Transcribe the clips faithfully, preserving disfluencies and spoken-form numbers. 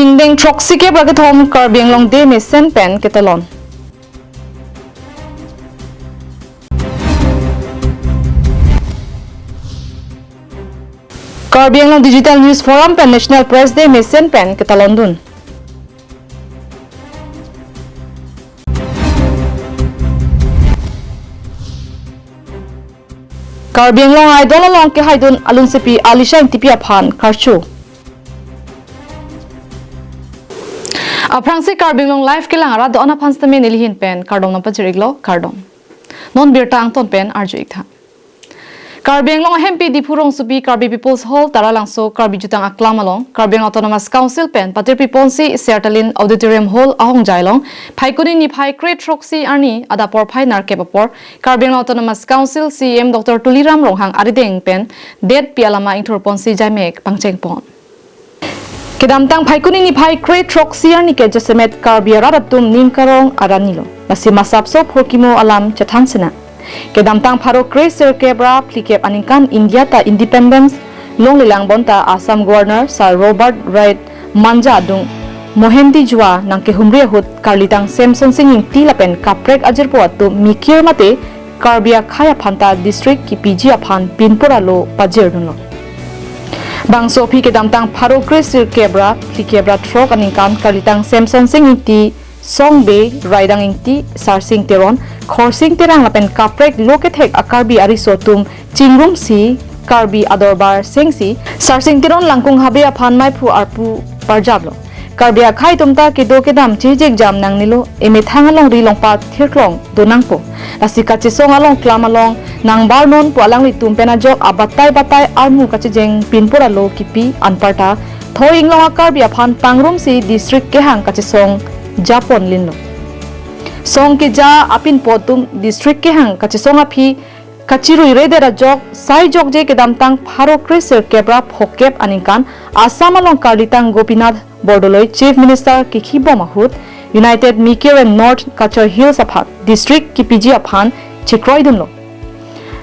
Ingdeng throksi kep ra kethom Karbi Anglong Day mesen pen ketalon. Karbi Anglong Digital News Forum pen National Press Day mesen pen ketalondun. Karbi Anglong Idol along kehaidun alunsepi Alisha Ingtipi aphan karcho. Aphrangsi Karbi Anglong Live kelang arat do-an aphan sitame nelihin pen kardom nangpajir-iklo, kardom. Non birta angton pen arju-iktha. Karbi Anglong ahempi Diphu rongsopi Karbi People's Hall Taralangso Karbi Jutang Aklam along Karbi Anglong Autonomous Council pen patirpi ponsi Sertalin Auditorium Hall ahongjai along Phaikuni niphai kre throksi arni adap porphai nerkep apor Karbi Anglong Autonomous Council C E M Doctor Tuliram Ronghang arideng pen detpi alama ingthur ponsi jaimek pangcheng pon. Kedamtang Phaikuni niphai kre throksi arni ke jasemet Karbi arat atum ning karong arni lo. Lasi masapso phurkimo alam chethan sena. Kedamtang pharo kre sirkep ra phlikep aningkan India ta independence longlelang bonta Assam Governor Sir Robert Wright Manja adung Mohendy-jua nangkehumri ahut karlitang Semsonsing Ingti lapen kaprek ajirpo atum mikir mate Karbi akhei aphan ta district kipiji aphan pinpur alo pajirdunlo. Bangso aphi kedamtang pharo kre sirkep ra phlikep ra throk aningkan karlitang Semsonsing Ingti, Songbe, Raidang Ingti, Sarsing Teron, Khorsing Terang lapen kaprek lo kethek a-Karbi ariso atum chingrumsi Karbi adorbar sengsi Sarsing Teron langkung habe aphan maiphu arpu parjaplo. Karbi akhei atum ta kedo kedam chejek jam nangnelo, emethang alongri longpat thirklong donangpo. Lasi kachesong along klam along nangbar non pu alanglitum pen ajok abatai batai armu kachejeng pinpur alo kipi anparta Thoi Inglong a-Karbi aphan pangrumsi district kehang kachesong japon linlo. Song keja apinpo atum district kehang kachesong aphi kachirui redet ajok sai jokje kedamtang pharo kre sirkep ra phokep aningkan Assam along karlitang Gopinath Bordoloi Chief Minister kikhibom ahut United Mikir and North Cachar Hills aphan district kipiji aphan chekroidunlo.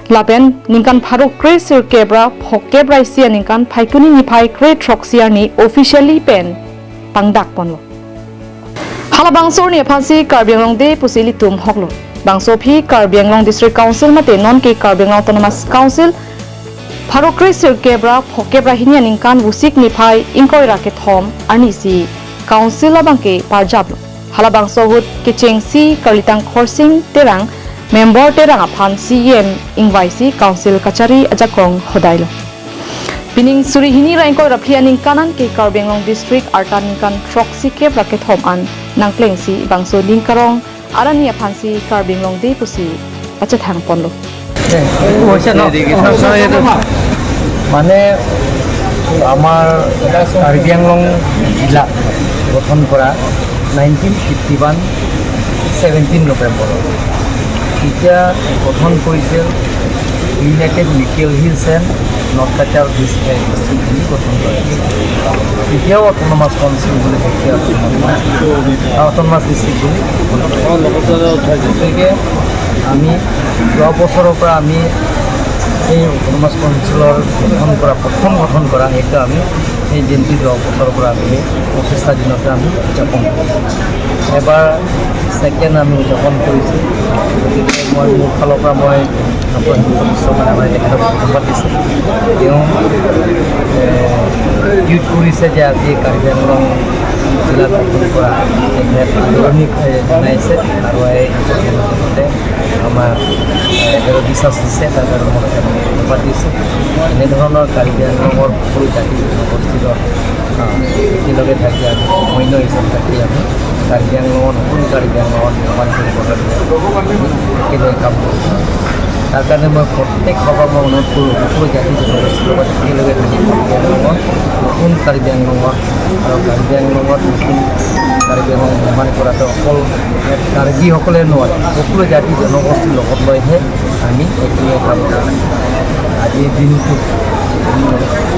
Lapen ningkan pharo kre sirkep ra phokep ra isi aningkan Phaikuni niphai kre throksi arni officially pen pangdak ponlo. Halabangso arni aphansi Karbi Anglong Day pusi ilitum hoklo. Bangso aphi Karbi Anglong District Council mate nonke Karbi Anglong Autonomous Council pharo kre sirkep ra phokep ra hini aningkan Vosik niphai ingkoi ra kethom arnisi Council abangke parjaplo. Halabangso ahut kechengsi karlitang Khorsing Terang, Member Terang aphan C E M ingvaisi Council kachari ajakong hodailo. Pining suri hini ra ingkoi ra phli aningkan an ke Karbi Anglong District arta ningkan throksi kep ra kethom an nangplengsi bangso ning karong arni aphansi Karbi Anglong Day pusi pachethang ponlo. মানে আমাৰ কাৰ্বি আংলং জিলা গঠন কৰা nineteen fifty one seventeen নৱেম্বৰত। তেতিয়া গঠন কৰিছিল united Mikir hills and north Cachar district বুলি গঠন কৰিছিল। তেতিয়াও অট'নমাছ কাউন্সিল বুলি, তেতিয়া অট'নমাছ ডিষ্ট্ৰিক্ট বুলি। গতিকে আমি যোৱা বছৰৰ পৰা আমি এই অট'নমাছ কাউন্সিলৰ গঠন কৰা, প্ৰথম গঠন কৰা সেইটো আমি এই দিনটি যোৱা বছৰৰ পৰা আমি পঁচিছটা দিনতে আমি উদযাপন কৰোঁ। এবাৰ ছেকেণ্ড আমি উদযাপন কৰিছোঁ। গতিকে মই মোৰ ফালৰ পৰা মই ডক্টৰ হিমন্ত বিশ্ব শৰ্মাই আমাৰ তেখেতক ধন্যবাদ দিছোঁ। তেওঁ এ, টুইট কৰিছে যে আজি কাৰ্বি আংলং জিলা গঠন কৰা তেখেত আদৰণি এ, জনাইছে আৰু এই আমাৰ এ, তেওঁ বিশ্বাস দিছে, তাৰ কাৰণে মই তেখেতক ধন্যবাদ দিছোঁ। এনেধৰণৰ কাৰ্বি আংলঙৰ সকলো জাতি জনগোষ্ঠীৰ একেলগে থাকি আমি সমন্বয় হিচাপে থাকি আমি কাৰ্বি আংলঙত নতুন কাৰ্বি আংলঙত নিৰ্মাণ কৰিব লাগে। একেলগে কাম কৰিছোঁ। তাৰ কাৰণে মই প্ৰত্যেক সভাত মই অনুৰোধ কৰোঁ, সকলো জাতি জনগোষ্ঠীৰ লগত একেলগে থাকি কাৰ্বি আংলঙত নতুন কাৰ্বি আংলঙত আৰু কাৰ্বি আংলঙত নতুন কাৰ্বি আংলং নিৰ্মাণ কৰাটো অকল কাৰ্বিসকলে নহয়, সকলো জাতি জনগোষ্ঠীৰ লগত লৈহে আমি একেলগে কাম কৰিম। আজিৰ দিনটো আমি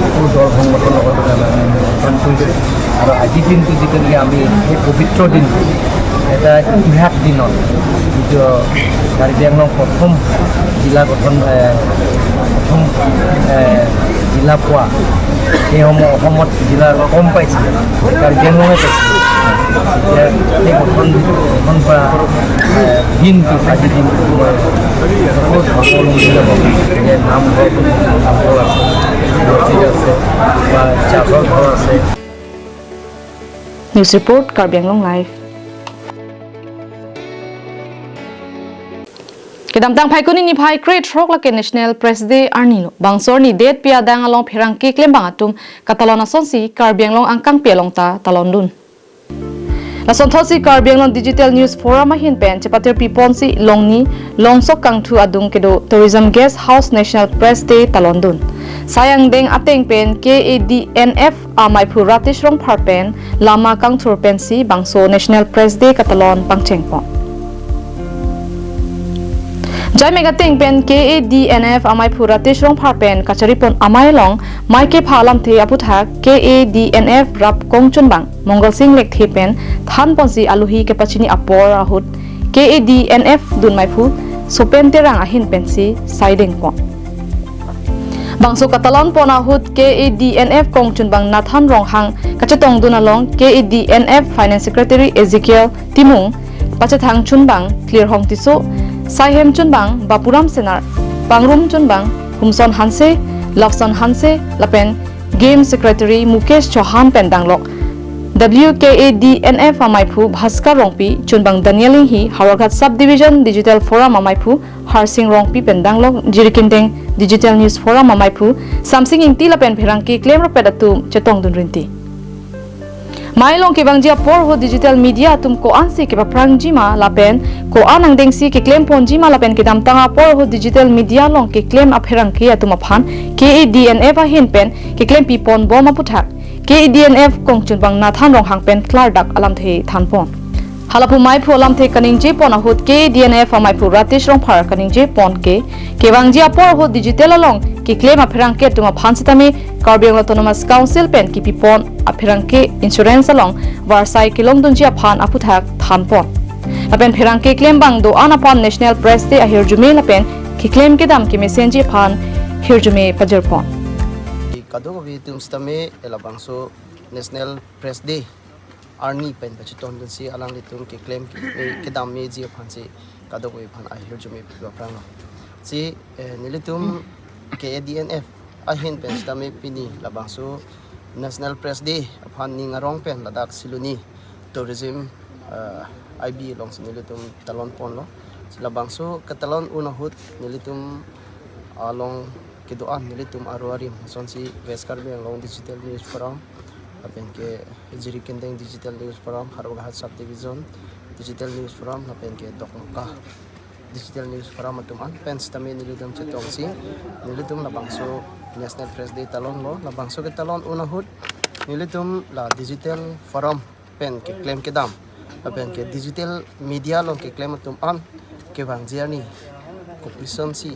সকলো দল সংগঠনৰ লগতে আমি নিমন্ত্ৰণ কৰিছোঁ আৰু আজিৰ দিনটো যিটো নেকি আমি সেই পবিত্ৰ দিনটো, এটা ইতিহাস দিনত যিটো কাৰ্বি আংলং প্ৰথম জিলা গঠন, এ, প্ৰথম এ, জিলা পোৱা, এই সময় অসমত জিলা কম পাইছে, কাৰ্বি আংলঙে পাইছে। এতিয়া সেই গঠন, গঠন কৰা, এ, দিনটো, আজি দিনটো মই বহুত ধৰ্মাৱলম্বী যাব। এতিয়া নামঘৰ, নামঘৰ আছে, মছজিদ আছে, বা চাৰ্চৰ ঘৰ আছে। News report, Karbi Anglong Live. Kedamtang Phaikuni niphai krethrok lake National Press Day arni lo. Bangso arni detpi adang along pherangke klembang atum katalon asonsi Karbi Anglong angkangpi along ta talondun. Lasonthotsi Karbi Anglong Digital News Forum ahin pen chepatir piponsi Longni Longsok Kangthu adung kedo Tourism Guest House National Press Day talondun. Sai angdeng ateng pen K A D N F amaiphu Ratesh Rongphar pen lama kangthur pensi bangso National Press Day katalon pangchengpon. Jaimek ateng pen K A D N F amaiphu Ratesh Rongphar pen kacharipon amei along mei kepha alamthe aputhak K A D N F rap kongchunbang Mongal Sing Lekthe pen thanponsi alohi kepachini apor ahut K A D N F dunmaiphu Sopen Terang ahin pensi saidengpon. Bangso katalonpon ahut K A D N F kongchunbang Nathan Ronghang kachetongdun along K A D N F Finance Secretary Ezekiel Timung, pachethang chunbang Klirhong Tisso, saihem chunbang Bapuram Senar, pangrum chunbang Humson Hanse, Lapson Hanse, lapen Game Secretary Mukesh Chauhan pen danglok W K A D N F amaiphu Bhaskar Rongpi, chunbang Daniel Inghi, Howraghat Subdivision Digital Forum amaiphu Harsing Rongpi pen danglok Jirikindeng Digital News Forum amaiphu Samsing Ingti lapen pherangke klemrapet atum chetongdun rinti. Mei along kevangji apor ahut digital media atum ko-ansi kepaphrangji ma lapen ko-an angdengsi keklemponji ma lapen kedamtang apor ahut digital media along keklem apherangke atum aphan K A D N F ahin pen keklempiponbom aputhak K A D N F kongchunbang Nathan Ronghang pen klardak alamthe thanpon. Halapu meiphu alamthe kaningjepon ahut K A D N F amaiphu Ratesh Rongphar kaningjepon ke, kevangji apor ahut digital along keklem apherangke atum aphan sitame Karbi Anglong Autonomous Council pen kepipon apherangke insurance along varsai kelongdunji aphan aputhak thanpon. Lapen pherangke klembang do-an aphan National Press Day ahirjume lapen keklem kedam kemesenji aphan hirjume pajirpon. Kadokave atum sitame labangso National Press Day arni pen pachetongdunsi alanglitum keklem ke-, kedam meji aphansi kadokave aphan ahirjume pipaphranglo. Si, eh, nelitum K A D N F ahin pen sitame pini labangso National Press Day aphan ning arong pen ladak Siloni Tourism, eh, I B alongsi nelitum talonponlo. Si labangso katalon un ahut nelitum along kedo-an nelitum aro arim asonsi West Karbi Anglong Digital News Forum, lapen ke Jirikindeng Digital News Forum, Howraghat Subdivision Digital News Forum, lapen ke Dokmoka Digital News Forum atum an pen sitame nelitum chetongsi nelitum labangso National Press Day talonlo. Labangso ketalon un ahut nelitum la Digital Forum pen keklem kedam lapen ke digital media along keklem atum an kevangji arni kopisonsi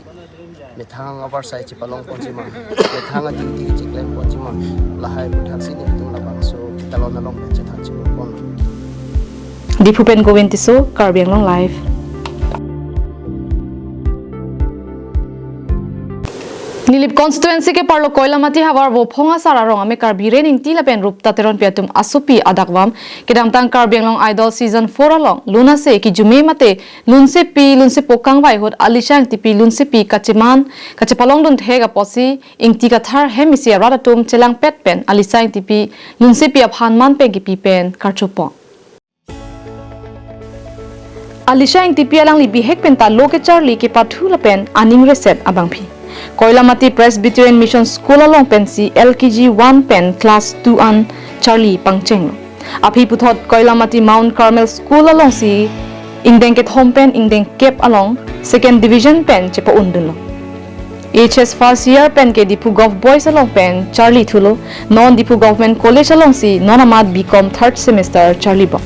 methang avarsai chepalongponji ma, methang a-duty kecheklemponji ma, lahai aputhaksi nelitum labangso ketalon along pen chethan chimupon. Diphu pen Govind Tisso, Karbi Anglong Live. Nilip constituency keparlo Koilamati havar Vophong asar arong amekar Biren Ingti lapen Rupta Teronpi atum asopi adakvam kedamtang Karbi Anglong Idol Season four along lun ase kijume mate lunsepi lunsepo kangvai ahut Alisha Ingtipi lunsepi kacheman kachepalongdun thek apotsi Ingti Kathar hem isi arat atum chelangpet pen Alisha Ingtipi lunsepi aphan man pen kipi pen karchopon. Alisha Ingtipi alangli bihek penta lo kecharli kepathu lapen aning reset abangpi Koilamati Presbyterian Mission School along pensi L K G one pen class two an charli pangchenglo. Aphi puthot Koilamati Mount Carmel School alongsi ingdeng kethom pen ingdeng kep along second division pen chepa-undunlo. H S first year pen ke Diphu Govt Boys along pen charlithulo, non Diphu Government College alongsi non amat B Com third semester charlibom.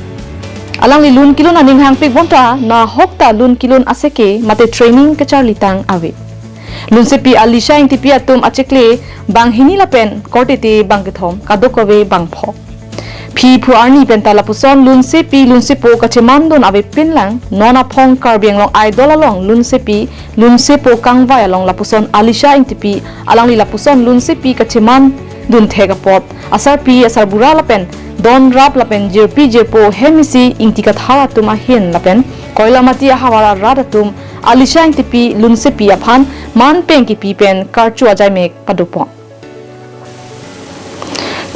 Alangli lun kelun aning hangpik bonta, nahok ta lun kelun aseke mate training kecharlitang ave. Lunsepi Alisha Ingtipi atum achikle banghini lapen korte-te bangkethom, kadokave bangpho. Phi phu arni penta lapuson lunsepi lunsepo kachemandun avepin lang, non aphong Karbi Anglong Idol along lunsepi lunsepo kangvai along lapuson Alisha Ingtipi alangli lapuson lunsepi kachemandun thek apot asarpi asarbura lapen donrap lapen jirpi jirpo hem isi Ingti Kathar atum ahin lapen Koilamati ahavar arat atum Alisha Ingtipi lunsepi aphan manpeng kipi pen karcho ajaimek padopon.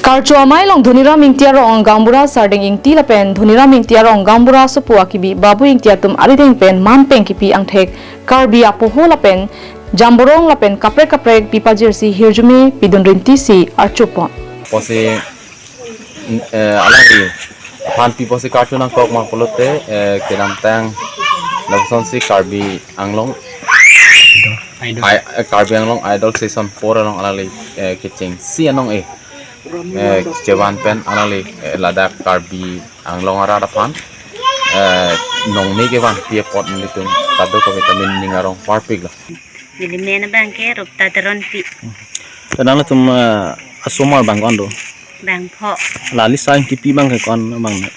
Karcho amei along Dhoniram Ingti arong gaonbura Sardeng Ingti lapen Dhoniram Ingti arong gaonbura sopo akibi Babu Ingti atum arideng pen manpeng kipi angthek Karbi apoho lapen jamborong lapen kaprek kaprek pipajirsi hirjume pidun rintisi archopon. Pusi, eh, alangli aphan pi pusi karcho nangkok ma pulote, eh, kedamtang lapusonsi Karbi Anglong Idol. I-, eh, Karbi Anglong Idol Season four along alangli, eh, kechengsi anong eh, eh, chevan pen alangli, eh, ladak Karbi Anglong arat aphan, eh, nongni kevanpi apot nelitum kadokave ta ning arong parpiklo. Neli men abang ke Rupta Teronpi. Te nangtum, eh, asomar abang ko-an do? Bangpho. La Alisha Ingtipi abang ke ko-an abang ne?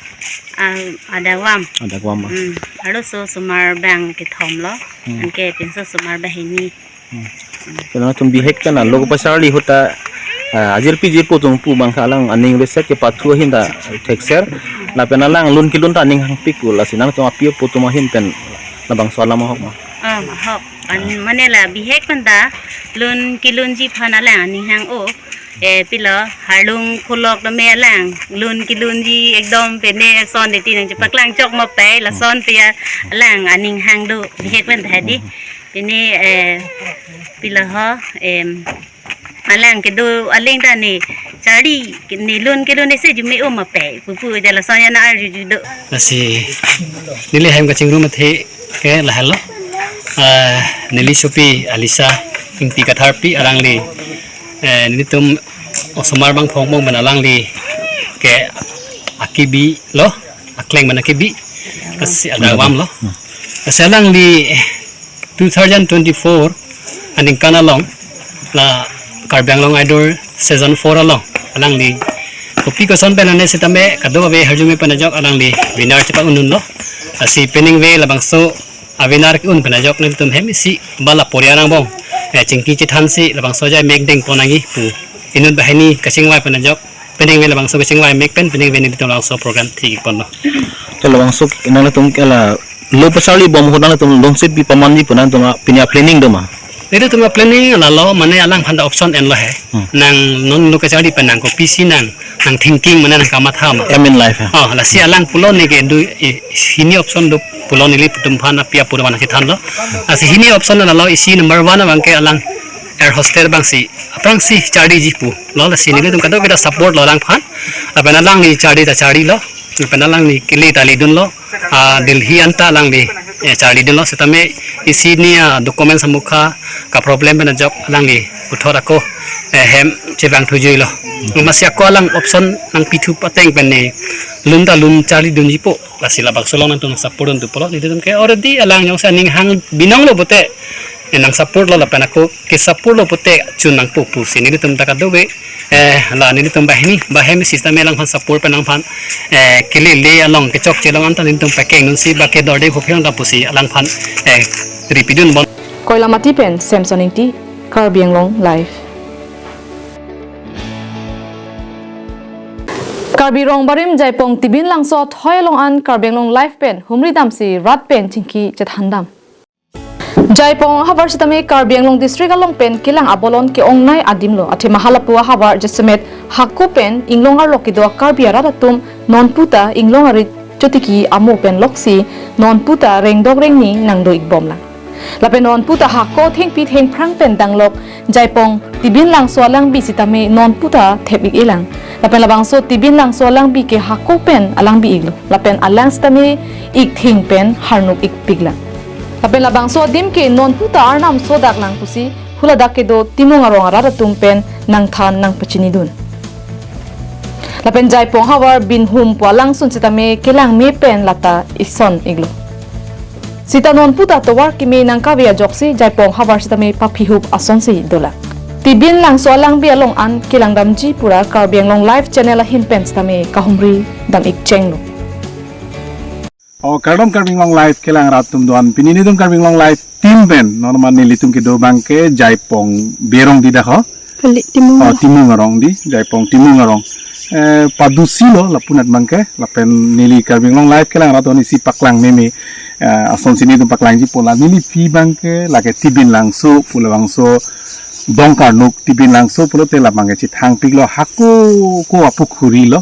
Ah, adakvam. Adakvam, ah. Hmm. Alo so somar abang kethom lo. Hmm. Anke pinso somar banghini. Hmm. Te nangtum bihek pen lo kepacharli ahut ta, ah, ajirpi jirpo atum pu abang ke alang aning reset kepathu ahin ta thekser. Lapen alang lun kelun ta aning hangpik pu, lasi nangtum api apo atum ahin pen labangso alam ahok ma? Ah, ahok. An mane la bihek pen ta lun kelunji aphan alang aning hang-o. Eh, pilo, harlung khulok tame alang lun kelunji ekdom pene son de ti nangchepaklang chok ma pai, lason pe ya alang aning hang do bihek pen ta di. Pini, eh, pilo ho, em, alang kedo aling ta ne charli ne lun kelun isi arjume-o ma pai. Pupu ja lason ya na arjuju do. Lasi neli hem kachingrum athe ke lahelo. Ah, neli sopi Alisha Ingti Katharpi alangli, eh, nelitum osomar bangphong bang pen alangli ke akibi lo, akleng pen akibi. Lasi adakvam lo. Lasi alangli two thousand twenty-four aningkan along la Karbi Anglong Idol Season four along alangli kopi koson pen ane sitame kadokave harjume pen ajok alangli winner chepa-un-un lo. Lasi peningve labangso a-winner ke-un pen ajok nelitum hem isi bala poriar angbong, eh, chingki chethansi labangso ajaimek dengpon nangji pu inut banghini kachingvai pen ajok peningve labangso kachingvai mek pen peningve nelitum labangso program thik ponlo. Te labangso nangtum ke la lo pacharli bom ahut nangtum lunsepi pamanji pu nangtum pini a-planning do ma? Nelitum a-planning lalo, mane alangphan ta option enlo he. Hmm. Nang non lo kacharli pen nang kopisi nang, nang thinking mane nang kamatha ma. Aim in life, ha? Oh, lasi alang pulo ne ke do i-, hini option do pulo nelitum aphan api apo abang chethanlo. Lasi hini option lalo isi number one abang ke alang air hostess abangsi aphrangsi charliji pu lo, lasi nelitum kadokave ta support lo alangphan. Lapen alangli charli ta charlilo. Lapen alangli kele ta ledunlo. Ah, Delhi anta alangli, eh, charlidunlo sitame isi hini a-document samukha ka-problem pen ajok alangli puthot ako, eh, hem chevang thujuilo. Masi ako alang option nangpithu pateng pen ne lun ta lun charlidunji pu. Lasi labangso along nangtum support dun pu pulo, nelitum ke already alang jongsi aning hang binong lo pute, eh, nang support lo lapen ako ke-support lo pute chun nangpo pusi nelitum ta kadokave, eh, la nelitum banghini, banghini system alangphan support pen alangphan, eh, kelele along kechokche along anta nelitum pakeng dunsi ba kedorde phophi along ta pusi alangphan, eh, ripidun bon. Koilamati pen Samson Ingti, Karbi Anglong Live. Karbi Rongbarim Jaipong Tibin Langso athoi along an Karbi Anglong Live pen humri damsi rat pen chingki chethan dam. Jaipong ahavar sitame Karbi Anglong District along pen kelang abolon ke-ongnei adim lo. Athema halapu ahavar jasemet hako pen inglong arlo kedo a-Karbi arat atum nonputa inglong arit chotiki amo pen loksi nonputa rengdok rengni nangdo-ik bomlang. Lapen nonputa hako thengpi thengphrang pen danglok Jaipong Tibin Langso alangbi sitame nonputa thep-ik-elang. Lapen labangso Tibin Langso alangbi ke hako pen alangbi-iklo. Lapen alang sitame ikthing pen harnuk-ikpiklang. Lapen labangso adim ke nonputa arnam sodaklang pusi huladak kedo Timung arong arat atum pen nangthan nangpachinidun. Lapen Jaipong ahavar Binhum pu alangsun sitame kelang me pen lata ison-iklo. Sita nonputa tovar keme nangkave ajoksi Jaipong ahavar sitame paphihup asonsi dolang. Tibin Langso alangbi along an kelangdamji pura Karbi Anglong Live channel ahin pen sitame kahumri dam-ik chenglo. O kardom Karbi Anglong Live kelang rat atum do-an, pini nelitum Karbi Anglong Live team pen non amat nelitum kedo abangke Jaipong Berong di dak ho. Kali Timung. O Timung arong di, Jaipong Timung arong. Eh, padusi lo lapu-an abangke, lapen neli Karbi Anglong Live kelang rat do-an isi paklang meme, eh, asonsi nelitum paklangji pu la neliphi abangke lake Tibin Langso pu labangso Dongkarnuk Tibin Langso pulote labangke chethangpiklo, hako ko apukhuri lo.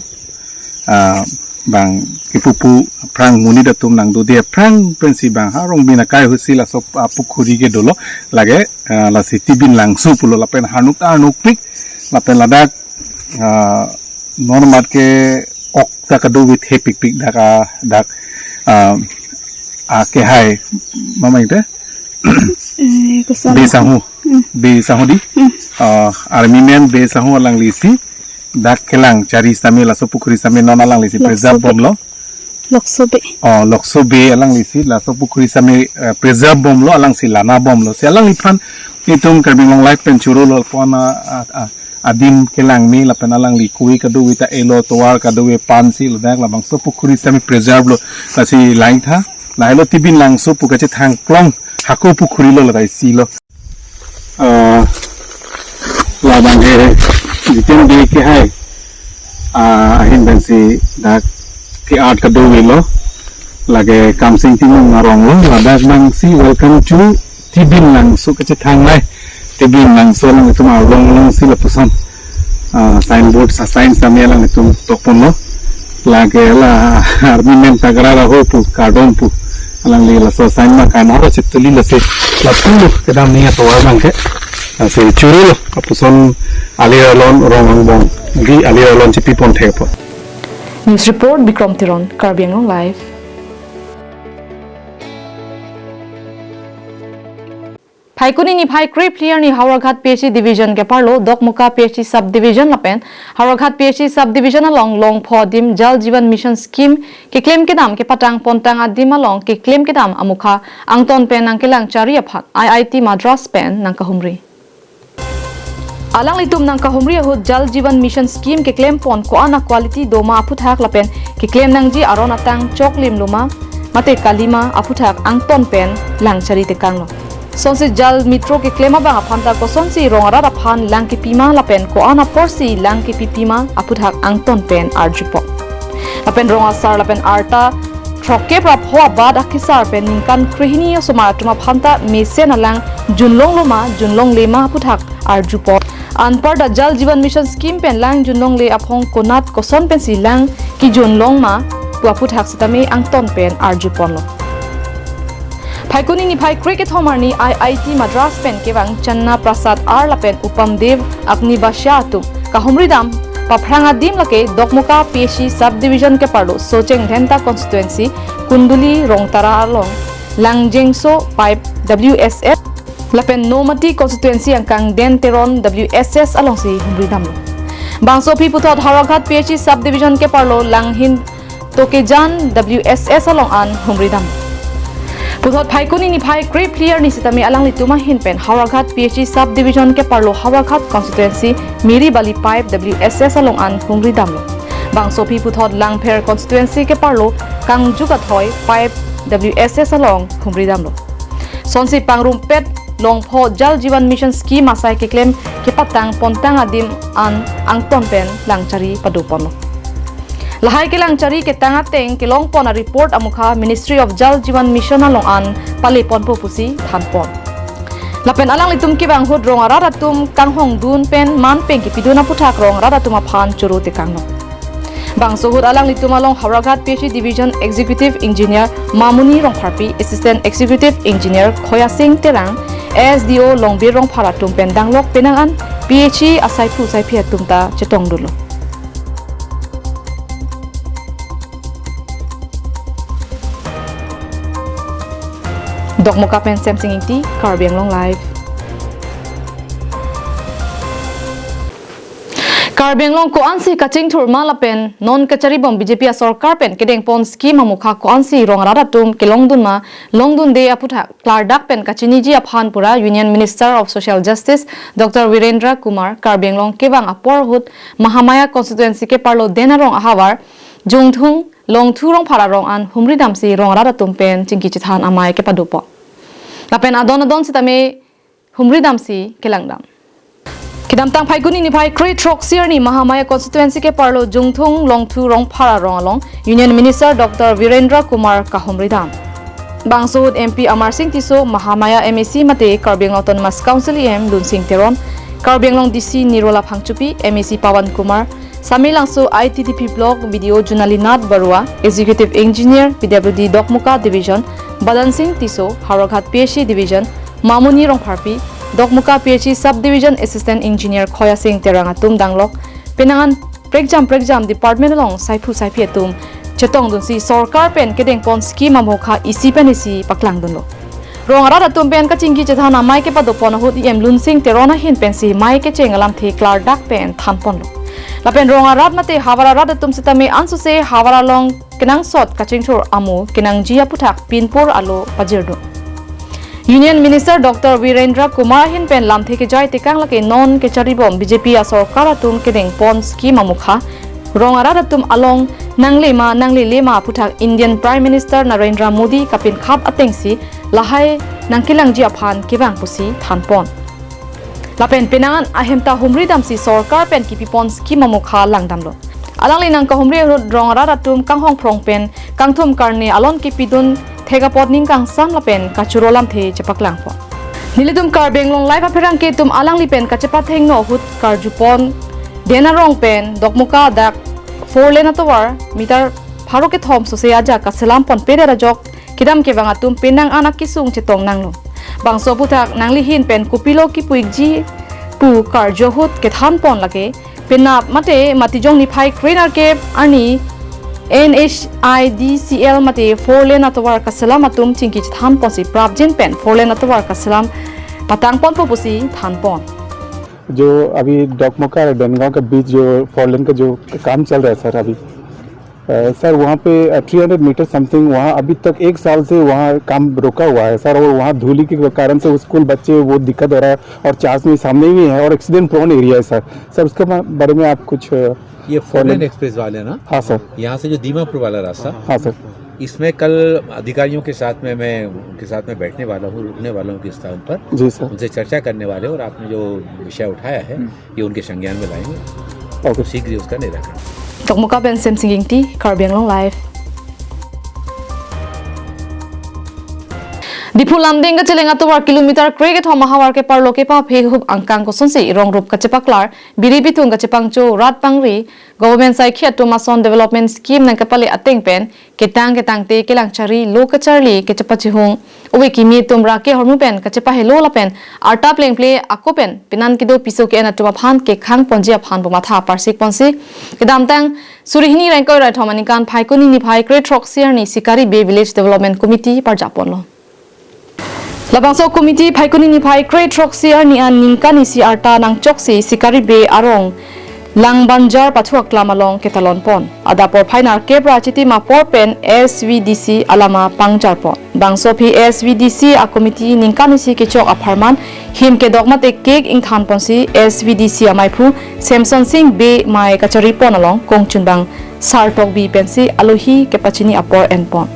Ah, bang kepu pu aphrang monit atum nangdode aphrang pensi bang ha Rongbin akai ahutsi laso apukhuri ke dolo lake, ah, lasi Tibin Langso pulo lapen harnuk ta harnukpik lapen ladak, ah, non amat ke ok ta kadokave thepikpik dak, ah, dak, ah, ah, kehai mama ingte Eh, koson. Be Sangho. Hmm. Be Sangho di. Hmm. Ah, army man Be Sangho alanglisi dak kelang chari sitame laso pukhuri sitame non alanglisi Lokso preserve Be. Bomlo. Lokso Be. O, Lokso Be alanglisi laso pukhuri sitame, eh, preserve bomlo, alangsi lana bomlo. Si alangliphan nelitum Karbi Anglong Live pen chorolo lapu-an a, a, a, adim kelang me lapen alangli koi kadokave ta elo, tovar kadokave pansi ladak labangso pukhuri sitame preserve lo. Lasi langtha, lahelo Tibin Langso pu kachethang klong hako pukhuri lo, ladak isi lo. Ah, labangke Jiten Bey kehai, ah, ahin pensi dak ke-art kadokave lo, lake Kamsing Timung arong lo, ladak abangsi welcome to Tibin Langso kachethang lai. Tibin Langso alanglitum arlong alongsi lapuson, ah, signboard sa sign sitame alanglitum tokponlo. Lake la army man Tagra Raho pu, kardom pu. Alangli laso sign ma kain aro chetuli lasi lapu lo kedam ni atovar abangke. Lasi chorolo, lapuson alir alon rong angbong di alir alon chepipon thekpo. News report, Bikrom Teron, Karbi Anglong Live. Phaikuni niphai krephli arni Howraghat P H E Division keparlo Dokmoka P H E Subdivision lapen Howraghat P H E Subdivision along Longpho adim Jal Jeevan Mission Scheme keklem kedam kepatang pontang adim along keklem kedam amukha angton pen nangkelang chari aphan I I T Madras pen nangkahumri. Alanglitum nangkahumri ahut Jal Jeevan Mission Scheme keklem pon ko-an a-quality doma aphuthak lapen keklem nangji aron atang choklim loma mate kalima aphuthak angton pen lang chari tekanglo. Sonsi Jal Mitro keklem abang aphan ta kosonsi rong arat aphan lang kepima lapen ko-an aporsi lang kepipima aphuthak angton pen arjupo. Lapen rong asar lapen arta throkkep ra pho abat akesar pen ningkan krehini osomar atum aphan ta mesen alang junlong loma junlongle ma aphuthak arjupo. Anparta Jal Jeevan Mission Scheme pen lang junlongle aphong konat koson pensi lang kijunlong ma pu aphuthak sitame angton pen arjuponlo. Phaikuni niphai krekethom arni I I T Madras pen kevang Channa Prasad R lapen Upam Dev Agni Basha atum kahumri dam paphrang adim lake Dokmoka P H E Subdivision keparlo Socheng Dhenta Constituency Kunduli Rongtara along Langjengso Pipe W S S lapen Nomati Constituency angkang Den Teron W S S alongsi humri damlo. Bangso aphi puthot Howraghat P H E Subdivision keparlo Langhin Tokejan W S S along an humri dam. Puthot Phaikuni niphai krephli arni sitame alanglitum ahin pen Howraghat P H E Subdivision keparlo Howraghat Constituency Miri Bali Pipe W S S along an humri damlo. Bangso aphi puthot Langpher Constituency keparlo Kangju Kathoi Pipe W S S along humri damlo. Sonsi pangrumpet Longpho Jal Jeevan Mission Scheme asai keklem kepatang pontang adim an angton pen lang chari padoponlo. Lahai kelang chari ketang ateng kelongpon a-report amukha Ministry of Jal Jeevan Mission along an paleponpo pusi thanpon. Lapen alanglitum kevang ahut rong arat atum kanghongdun pen manpeng kepidun aphuthak rong arat atum aphan choro tekanglo. Bangso ahut alanglitum along Howraghat P H E Division Executive Engineer Mamuni Rongpharpi, Assistant Executive Engineer Khoya Sing Terang, A S D O Longbir Rongphar atum pen danglok penang an P H E asaiphu asaiphi atum ta chetongdunlo. Dokmoka pen Semsing Ingti, Karbi Anglong Live. Karbi Anglong ko-ansi kachingthur ma lapen non kacharibom B J P asorkar pen kedengpon scheme amokha ko-ansi rong arat atum kelongdun ma longdunde aputhak klardak pen kachiniji aphan pura Union Minister of Social Justice Doctor Virendra Kumar Karbi Anglong kevang apor ahut Mahamaya constituency keparlo Denarong ahavar Jungthung Longthu Rongphar arong an humri damsi rong arat atum pen chingki chethan amei kepadopon. Lapen adon adon sitame humri damsi kelangdam. Kedamtang Phaikuni niphai kre throksi arni Mahamaya constituency keparlo Jungthung Longthu Rongphar arong along Union Minister Doctor Virendra Kumar kahumri dam. Bangso ahut M P Amar Singh Tisso, Mahamaya M A C mate Karbi Anglong Autonomous Council E M Lunsing Teron, Karbi Anglong D C Nirola Phangchopi, M A C Pawan Kumar, Samelangso I T D P Block B D O Junali Nath Barua, Executive Engineer P W D Dokmoka Division Badan Singh Tisso, Howraghat P H E Division Mamoni Rongpharpi, Dokmoka P H E Sub Division Assistant Engineer Khoya Singh Terang atum danglok penang an prekjam prekjam department along saiphu saiphi atum chetongdunsi sorkar pen kedengpon scheme amokha isi pen isi paklangdunlo. Rong arat atum pen kachingki chethan amei kepadopon ahut E M Lunsing Teron ahin pensi mei kecheng alamthe klardak pen thanponlo. Lapen rong arat mate havar arat atum sitame ansose havar along kenangsot kachingthur amo kenangji aputhak pinpur alo pajirdun. Union Minister Doctor Virendra Kumar ahin pen lamthe kejai tekang lake non kacharibom B J P asorkar atum kedengpon scheme amokha rong arat atum along nanglema nanglelema aputhak Indian Prime Minister Narendra Modi kapinkhap atengsi lahai nangkelangji aphan kevang pusi thanpon. Lapen penang an ahemta humri damsi sorkar pen kipipon scheme amokha langdamlo. Alangli nangkahumri ahut rong arat atum kanghong phrong pen kangthum karne alon kepidun thek apot ning kangsam lapen kachoro lamthe chepaklangpon. Nelitum Karbi Anglong Live apherangke atum alangli pen kachepathengno ahut karjupon Denarong pen Dokmoka dak four lane atovar meter pharo kethom sose ajak kaselam ponpedet ajok kedam kevang atum penang an akesung chetong nanglo. Bangso aputhak nangli ahin pen kopilo kipu-ikji pu karju ahut kethanpon lake penap mate Matijong niphai kre nerkep arni N H I D C L mate four lane atovar kaselam atum chingki chethanponsi prapjin pen four lane atovar kaselam patangponpo pusi thanpon. जो अभी डोकमोका और डनगांव के बीच जो four lane का जो काम चल रहा है सर अभी, अ, सर वहाँ पे, अ, थ्री हंड्रेड मीटर समथिंग वहाँ अभी तक एक साल से वहाँ काम रुका हुआ है सर, और वहाँ धूलि के कारण से वो स्कूल बच्चे वो दिक्कत हो रहा है और चास में सामने ही है और एक्सीडेंट प्रोन एरिया है सर। सर उसके बा-, बारे में आप कुछ, अ, ये फोर लेन एक्सप्रेस वाले ना? हाँ सर। यहाँ से जो दीमापुर वाला रास्ता? हाँ सर। इसमें कल अधिकारियों के साथ में मैं उनके साथ में बैठने वाला हूँ, रुकने वाला हूँ उनके स्थान पर। जी सर। उनसे चर्चा करने वाले और आपने जो विषय उठाया है, हम्म। ये उनके संज्ञान में लाएंगे और ओके। शीघ्र ही उसका निराकरण। Dokmoka pen Semsing Ingti, Karbi Anglong Live. Diphu Lumding kacheleng atovar kilometer kre kethom ahavar keparlo kepaphe hup angkang kosonsi rong rup kachepaklar, biri bithung kachepangcho, rat pangri, government saikhi atum ason development scheme nangkepale ateng pen ketang ketangte kelang charli, lo kacharli kachepachihung, ove kimi atum ra kehormu pen kachepahelo lapen arta plengple ako pen penan kedo piso ke-en atum aphan kekhang ponji aphan pu matha parsik ponsi kedamtang suri hini ingkoi ra kethom aningkan Phaikuni niphai kre throksi arni Sikari Bey Village Development Committee parjap ponlo. Labangso committee Phaikuni niphai kre throksi arni an ningkan isi arta nangchoksi Sikari Bey arong Langbanjar pathu aklam along ketalon pon. Adap porphai nerkep ra chitim apor pen S V D C alama pangjar pon. Bangso aphi S V D C a committee ningkan isi kechok apharman him kedok mate cake ingthan ponsi S V D C ameiphu Semson Singh Bey mei kachari pon along kongchunbang Sartok Bey pensi alohi kepachini apor en pon.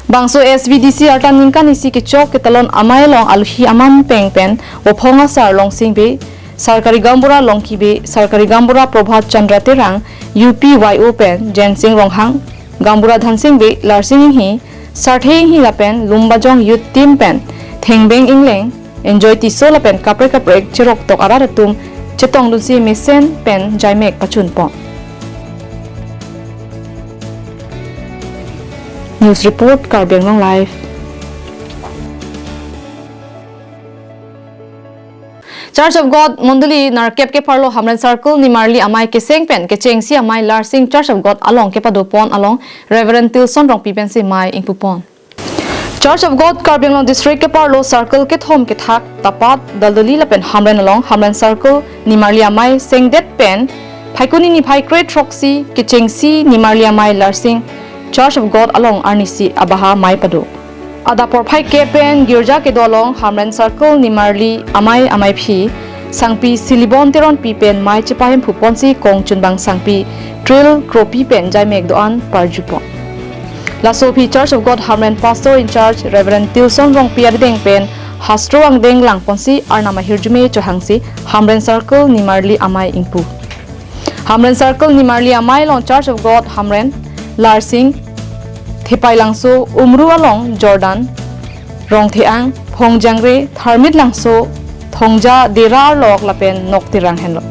Bangso S V D C arta ningkan isi kechok ketalon amei along alohi amam peng pen Vophong Asar Longsing Bey, Sarkari Gaonbura Longki Bey, Sarkari Gaonbura Prabhat Chandra Terang, U P Y O pen Jensing Ronghang, Gaonbura Dhansing Bey, Larsing Inghi, Sarthe Inghi lapen Lumbajong Youth Team pen Thengbeng Ingleng, Enjoy Tisso lapen kaprek kaprek cheroktok arat atum chetongdunsi mesen pen jaimek pachun pon. News report, Karbi Anglong Live. Church of God Mondoli nerkep keparlo Hamren Circle nimarli amei keseng pen kechengsi amei Larsing Church of God along kepado pon along Reverend Tilson Rongpi pensi mei ingpu pon. Church of God Karbi Anglong District keparlo circle kethom kethak Tapat, Daldali lapen Hamren along Hamren Circle Nimarli Amei sengdet pen Phaikuni niphai kre throksi kechengsi Nimarli Amei Larsing Church of God along arnisi abaha mei pado. Adap porphai ke pen girja kedo along Hamren Circle Nimarli Amei ameiphi sangpi Silibon Teronpi pen mei chepahemphu ponsi kongchunbang sangpi Tril Kropi pen jaimek do-an parjupon. Laso aphi Church of God Hamren Pastor in charge Reverend Tilson Rongpi arideng pen hastro angdeng langponsi Arnam ahirjume chohangsi Hamren Circle Nimarli Amei ingpu. Hamren Circle Nimarli Amei along Church of God Hamren, Larsing, Thepailangso, Umru along Jordan, Rongtheang, Phongjangre, Tharmitlangso, Thongja, Dera Arlok lapen Nokterang henlo.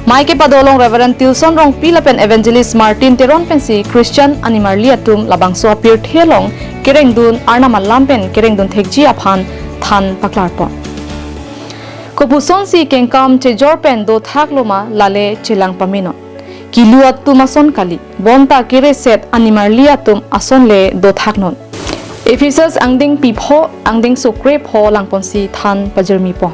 Mei kepado along Reverend Tilson Rongpi lapen Evangelist Martin Teron pensi Christian animarli atum labangso apirthe along kerengdun Arnam alam pen kerengdun thekji aphan than paklarpon. Kopusonsi kengkam chejor pen dothak loma lale chelang pamenon. Kilu atum ason kali, bonta kereset animarli atum ason le dothaknon. Ephesus angdengpi pho, angdengso kre pho langponsi than pajirmipon.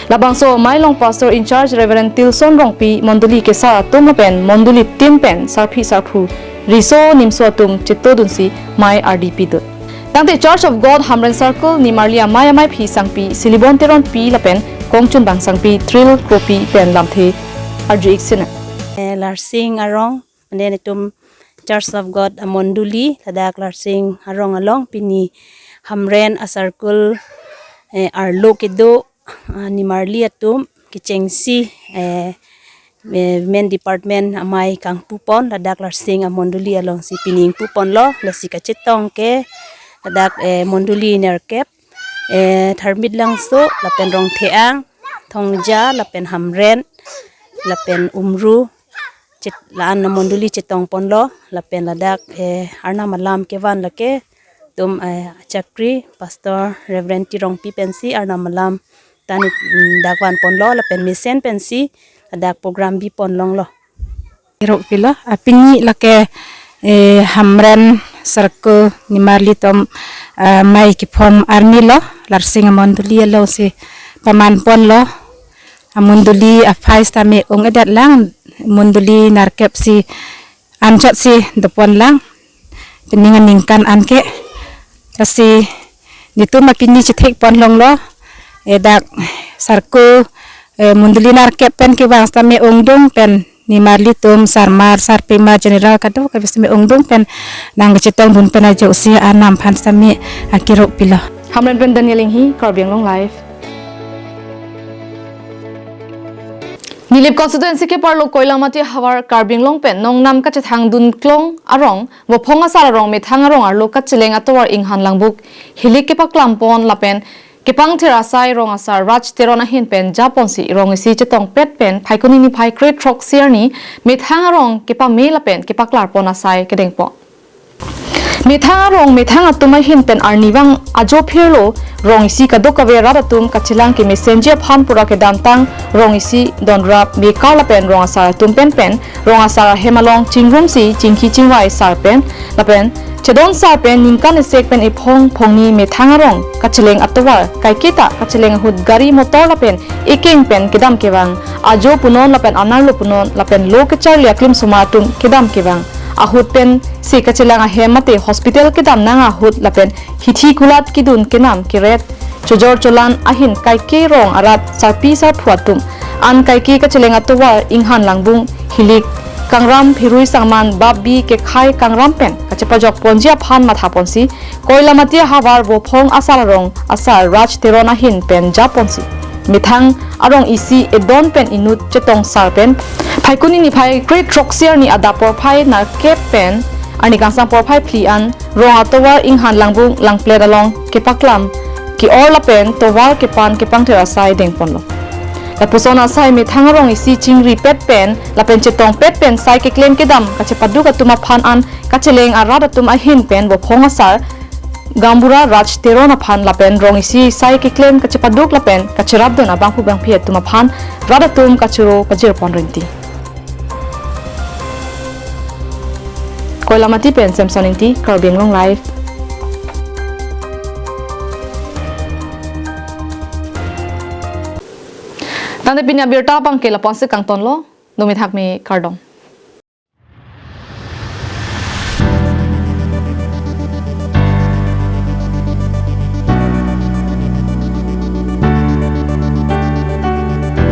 Labangso amei along Pastor in charge Reverend Tilson Rongpi, mondoli kesar atum lapen mondoli team pen sarpi sarpo riso nimso atum chetodunsi mei ardi pidun. Tangte Church of God Hamren Circle Nimarli Amei ameiphi sangpi Silibon Teronpi lapen kongchunbang sangpi Tril Kropi pen lamthe arju-ik sinang. Eh, Larsing arong, mane netum Church of God amondoli, ladak Larsing arong along pini Hamren a-circle, eh, arlo kedo, ah, nimarli atum kechengsi, eh, eh, Women Department amei kangpupon, ladak Larsing amondoli alongsi pini ingpuponlo, lasi kachetong ke ladak, eh, mondoli nerkep, eh, Tharmitlangso, lapen Rongtheang, Thongja, lapen Hamren, lapen Umru, chet-, la-an amondoli chetongponlo, lapen ladak, eh, Arnam alam kevan lake, tum, eh, achakri, Pastor Reverend T Rongpi pensi Arnam alam tani, mm, dak vanponlo, lapen mesen pensi ladak program biponlonglo. Iruk pilo, apini lake, eh, Hamren Circle Nimarli atum, eh, mei kephom arni lo, Larsing amondoli alongsi pamanponlo, amondoli aphai sitame ong-edetlang, mondoli nerkep si anchotsi doponlang, pening aningkan anke, lasi netum apini chethekponlonglo, eh, dak circle, eh, mondoli nerkep pen kevang sitame ongdung pen nimarli atum sarmar sarpimar general kadokave sitame ongdung pen nangkachetongdun pen ajoksi Arnam aphan sitame akiruk pilo. Hamren pen Daniel Inghi, Karbi Anglong Live. Nilip constituency keparlo Koilamati havar Karbi Anglong pen nongnam kachethangdun klong arong, Vophong asar arong methang arong arlo kacheleng atovar inghan langbuk hilik kepaklampon lapen kepangther asai rong asar Raj Teron ahin pen japonsi rong isi chetongpet pen Phaikuni niphai kre throksi arni methang arong kepame lapen kepaklarpon asai kedengpon. Methang arong methang atum ahin pen arnivang ajo phirlo, rong isi kadokave rat atum kachelang kemesenji aphan pura kedamtang rong isi donrap bekar lapen rong asar atum pen pen rong asar ahem along chingrumsi chingki chingvai sar pen lapen chedon sar pen ningkan esek pen ephong phongni methang arong kacheleng atovar kaiketa kacheleng ahut gari motor lapen ekeng pen kedam kevang, ajo punon lapen anerlo punon lapen lo kecharli aklim soma atum kedam kevang ahut pensi kachelang ahem mate hospital kedam nang ahut lapen hithi kulat kidun kenam keret chojor cholan ahin kaike rong arat sarpi sarpo atum an kaike kacheleng atovar inghan langbung hilik kangram phirui sangman bap bi kekhai kangram pen kachepajokponji aphan mathaponsi Koilamati havar Vophong asar arong asar Raj Teron ahin pen japonsi methang arong isi edon pen inut chetong sar pen Phaikuni niphai kre throksi arni adap porphai nerkep pen arni kangsam porphai phli an rong atovar inghan langbung langplet along kepaklam ke-or lapen tovar kepan kepangther asai dengponlo. Lapuson asai methang arong isi chingripet pen lapen chetongpet pen sai keklem kedam kachepaduk atum aphan an kacheleng arat atum ahin pen Vophong asar Gambura Raj Teron aphan lapen rong isi sai keklem kachepaduk lapen kacherapdun abangphu bangphi atum aphan rat atum kachoro pajirpon rinti. Koilamati pen Samson Ingti, Karbi Anglong Live. Tangte pini abirta abangke lapu-ansi kangtonlo, dumi thakmi kardom.